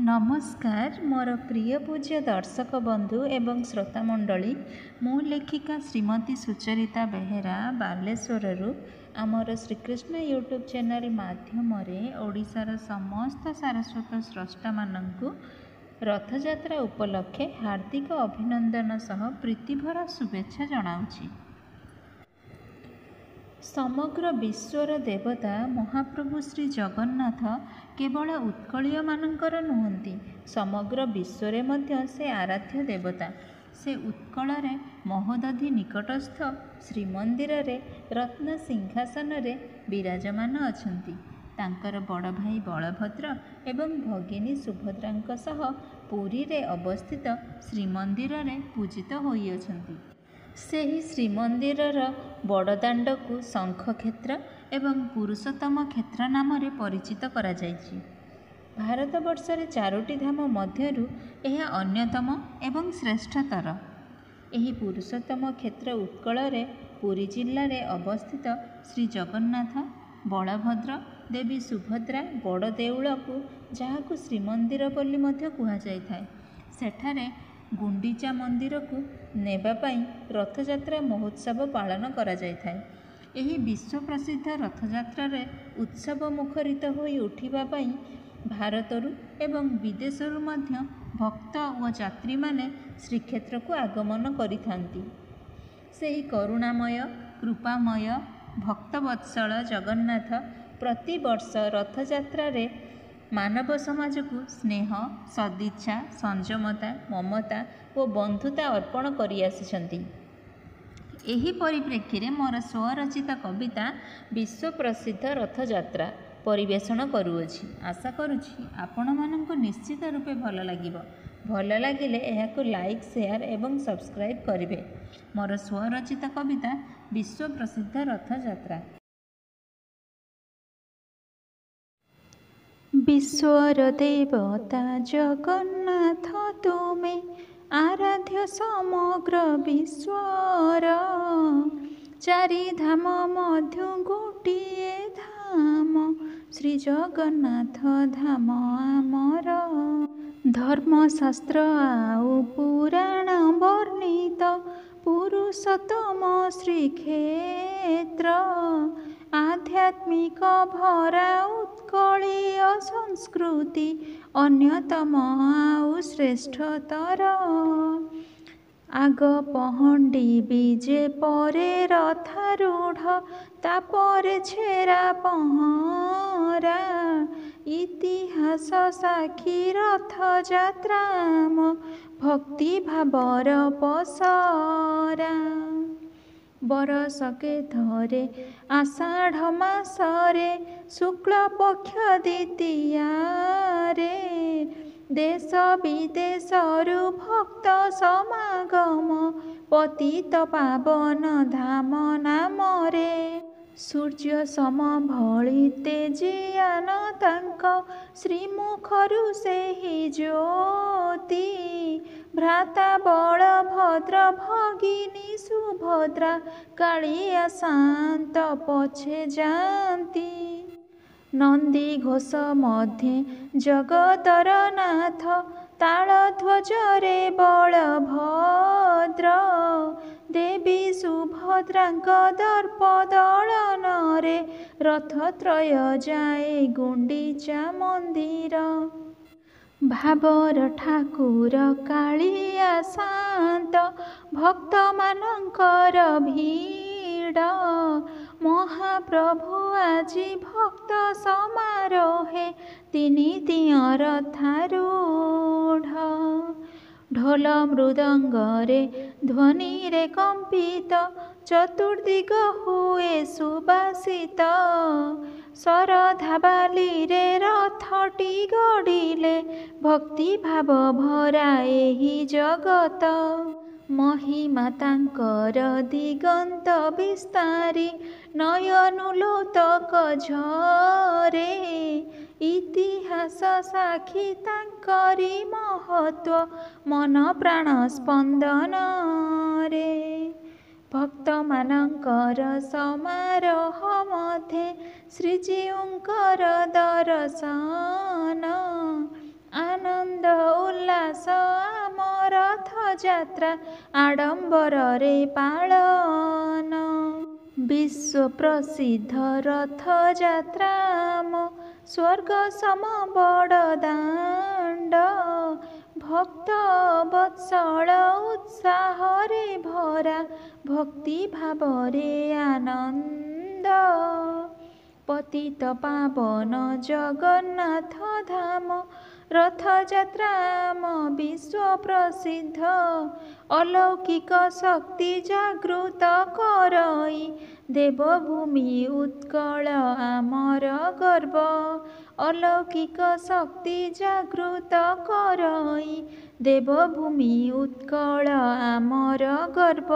ନମସ୍କାର ମୋର ପ୍ରିୟ ପୂଜ୍ୟ ଦର୍ଶକ ବନ୍ଧୁ ଏବଂ ଶ୍ରୋତାମଣ୍ଡଳୀ। ମୁଁ ଲେଖିକା ଶ୍ରୀମତୀ ସୁଚରିତା ବେହେରା ବାଲେଶ୍ୱରରୁ ଆମର ଶ୍ରୀକୃଷ୍ଣ ୟୁଟ୍ୟୁବ୍ ଚ୍ୟାନେଲ୍ ମାଧ୍ୟମରେ ଓଡ଼ିଶାର ସମସ୍ତ ସାରସ୍ୱତ ସ୍ରଷ୍ଟାମାନଙ୍କୁ ରଥଯାତ୍ରା ଉପଲକ୍ଷେ ହାର୍ଦ୍ଦିକ ଅଭିନନ୍ଦନ ସହ ପ୍ରୀତିଭରା ଶୁଭେଚ୍ଛା ଜଣାଉଛି। ସମଗ୍ର ବିଶ୍ୱର ଦେବତା ମହାପ୍ରଭୁ ଶ୍ରୀ ଜଗନ୍ନାଥ କେବଳ ଉତ୍କଳୀୟମାନଙ୍କର ନୁହନ୍ତି, ସମଗ୍ର ବିଶ୍ୱରେ ମଧ୍ୟ ସେ ଆରାଧ୍ୟ ଦେବତା। ସେ ଉତ୍କଳରେ ମହୋଦଧି ନିକଟସ୍ଥ ଶ୍ରୀମନ୍ଦିରରେ ରତ୍ନ ସିଂହାସନରେ ବିରାଜମାନ ଅଛନ୍ତି। ତାଙ୍କର ବଡ଼ ଭାଇ ବଳଭଦ୍ର ଏବଂ ଭଗିନୀ ସୁଭଦ୍ରାଙ୍କ ସହ ପୁରୀରେ ଅବସ୍ଥିତ ଶ୍ରୀମନ୍ଦିରରେ ପୂଜିତ ହୋଇଅଛନ୍ତି। ସେହି ଶ୍ରୀମନ୍ଦିରର ବଡ଼ଦାଣ୍ଡକୁ ଶଙ୍ଖକ୍ଷେତ୍ର ଏବଂ ପୁରୁଷୋତ୍ତମ କ୍ଷେତ୍ର ନାମରେ ପରିଚିତ କରାଯାଇଛି। ଭାରତବର୍ଷରେ ଚାରୋଟି ଧାମ ମଧ୍ୟରୁ ଏହା ଅନ୍ୟତମ ଏବଂ ଶ୍ରେଷ୍ଠତର। ଏହି ପୁରୁଷୋତ୍ତମ କ୍ଷେତ୍ର ଉତ୍କଳରେ ପୁରୀ ଜିଲ୍ଲାରେ ଅବସ୍ଥିତ ଶ୍ରୀ ଜଗନ୍ନାଥ, ବଳଭଦ୍ର, ଦେବୀ ସୁଭଦ୍ରା ବଡ଼ ଦେଉଳକୁ, ଯାହାକୁ ଶ୍ରୀମନ୍ଦିର ବୋଲି ମଧ୍ୟ କୁହାଯାଇଥାଏ, ସେଠାରେ ଗୁଣ୍ଡିଚା ମନ୍ଦିରକୁ ନେବା ପାଇଁ ରଥଯାତ୍ରା ମହୋତ୍ସବ ପାଳନ କରାଯାଇଥାଏ। ଏହି ବିଶ୍ୱ ପ୍ରସିଦ୍ଧ ରଥଯାତ୍ରାରେ ଉତ୍ସବ ମୁଖରିତ ହୋଇ ଉଠିବା ପାଇଁ ଭାରତରୁ ଏବଂ ବିଦେଶରୁ ମଧ୍ୟ ଭକ୍ତ ଓ ଯାତ୍ରୀମାନେ ଶ୍ରୀକ୍ଷେତ୍ରକୁ ଆଗମନ କରିଥାନ୍ତି। ସେହି କରୁଣାମୟ, କୃପାମୟ, ଭକ୍ତବତ୍ସଳ ଜଗନ୍ନାଥ ପ୍ରତିବର୍ଷ ରଥଯାତ୍ରାରେ ମାନବ ସମାଜକୁ ସ୍ନେହ, ସଦିଚ୍ଛା, ସଂଯମତା, ମମତା ଓ ବନ୍ଧୁତା ଅର୍ପଣ କରିଆସିଛନ୍ତି। ଏହି ପରିପ୍ରେକ୍ଷୀରେ ମୋର ସ୍ୱରଚିତ କବିତା ବିଶ୍ୱ ପ୍ରସିଦ୍ଧ ରଥଯାତ୍ରା ପରିବେଷଣ କରୁଅଛି। ଆଶା କରୁଛି ଆପଣମାନଙ୍କୁ ନିଶ୍ଚିତ ରୂପେ ଭଲ ଲାଗିବ। ଭଲ ଲାଗିଲେ ଏହାକୁ ଲାଇକ୍, ସେୟାର ଏବଂ ସବସ୍କ୍ରାଇବ୍ କରିବେ। ମୋର ସ୍ୱରଚିତ କବିତା ବିଶ୍ୱ ପ୍ରସିଦ୍ଧ ରଥଯାତ୍ରା। ବିଶ୍ୱର ଦେବତା ଜଗନ୍ନାଥ ତୁମେ, ଆରାଧ୍ୟ ସମଗ୍ର ବିଶ୍ୱର। ଚାରିଧାମ ମଧ୍ୟୁ ଗୋଟିଏ ଧାମ, ଶ୍ରୀ ଜଗନ୍ନାଥ ଧାମ ଆମର। ଧର୍ମଶାସ୍ତ୍ର ଆଉ ପୁରାଣ ବର୍ଣ୍ଣିତ ପୁରୁଷୋତ୍ତମ ଶ୍ରୀକ୍ଷେତ୍ର। ଆଧ୍ୟାତ୍ମିକ ଭରା ଉତ୍କଳୀୟ ସଂସ୍କୃତି ଅନ୍ୟତମ ଆଉ ଶ୍ରେଷ୍ଠତର। ଆଗ ପହଣ୍ଡି ବିଜେ ପରେ ରଥାରୂଢ଼, ତାପରେ ଛେରା ପହଁରା। ଇତିହାସ ସାକ୍ଷୀ ରଥଯାତ୍ରା ଆମ ଭକ୍ତି ଭାବର ପସରା। ବରଷକେ ଥରେ ଆଷାଢ଼ ମାସରେ ଶୁକ୍ଳପକ୍ଷ ଦ୍ୱିତୀୟାରେ ଦେଶ ବିଦେଶରୁ ଭକ୍ତ ସମାଗମ ପତିତ ପାବନ ଧାମ ନାମରେ। ସୂର୍ଯ୍ୟ ସମ ଭଳି ତେଜିଆନ ତାଙ୍କ ଶ୍ରୀମୁଖରୁ ସେହି ଜ୍ୟୋତି। ଭ୍ରାତା ବଳଭଦ୍ର, ଭଗିନୀ ସୁଭଦ୍ରା, କାଳିଆ ସାଆନ୍ତ ପଛେ ଯାଆନ୍ତି। ନନ୍ଦିଘୋଷ ମଧ୍ୟେ ଜଗତର ନାଥ, ତାଳଧ୍ୱଜରେ ବଳଭଦ୍ର। ଦେବୀ ସୁଭଦ୍ରାଙ୍କ ଦର୍ପ ଦଳନରେ ରଥତ୍ରୟ ଯାଏ ଗୁଣ୍ଡିଚା ମନ୍ଦିର। ଭାବର ଠାକୁର କାଳିଆ ସାଆନ୍ତ, ଭକ୍ତମାନଙ୍କର ଭିଡ଼। ମହାପ୍ରଭୁ ଆଜି ଭକ୍ତ ସମାରୋହେ ତିନି ଦିଅଁ ରଥାରୂଢ଼। ଢୋଲ ମୃଦଙ୍ଗରେ ଧ୍ୱନିରେ କମ୍ପିତ ଚତୁର୍ଦିଗ ହୁଏ ସୁବାସିତ। ଶରଧା ବାଲିରେ ରଥଟି ଗଡ଼ିଲେ ଭକ୍ତି ଭାବ ଭରା ଏହି ଜଗତ। ମହିମା ତାଙ୍କର ଦିଗନ୍ତ ବିସ୍ତାରୀ, ନୟନୁ ଲୋତକ ଝରେ। ଇତିହାସ ସାକ୍ଷୀ ତାଙ୍କରି ମହତ୍ତ୍ୱ ମନ ପ୍ରାଣ ସ୍ପନ୍ଦନରେ। ଭକ୍ତମାନଙ୍କର ସମାରୋହ ମଧ୍ୟେ ଶ୍ରୀଜୀଉଙ୍କର ଦରଶନ। ଆନନ୍ଦ ରଥଯାତ୍ରା ଆଡ଼ମ୍ବରରେ ପାଳନ। ବିଶ୍ୱ ପ୍ରସିଦ୍ଧ ରଥଯାତ୍ରା ଆମ ସ୍ୱର୍ଗ ସମ ବଡ଼ ଦାଣ୍ଡ। ଭକ୍ତ ବତ୍ସଳ ଉତ୍ସାହରେ ଭରା, ଭକ୍ତି ଭାବରେ ଆନନ୍ଦ। ପତିତ ପାବନ ଜଗନ୍ନାଥ ଧାମ, ରଥଯାତ୍ରା ଆମ ବିଶ୍ୱ ପ୍ରସିଦ୍ଧ। ଅଲୌକିକ ଶକ୍ତି ଜାଗୃତ କରଇ, ଦେବଭୂମି ଉତ୍କଳ ଆମର ଗର୍ବ। ଅଲୌକିକ ଶକ୍ତି ଜାଗୃତ କରଇ, ଦେବଭୂମି ଉତ୍କଳ ଆମର ଗର୍ବ।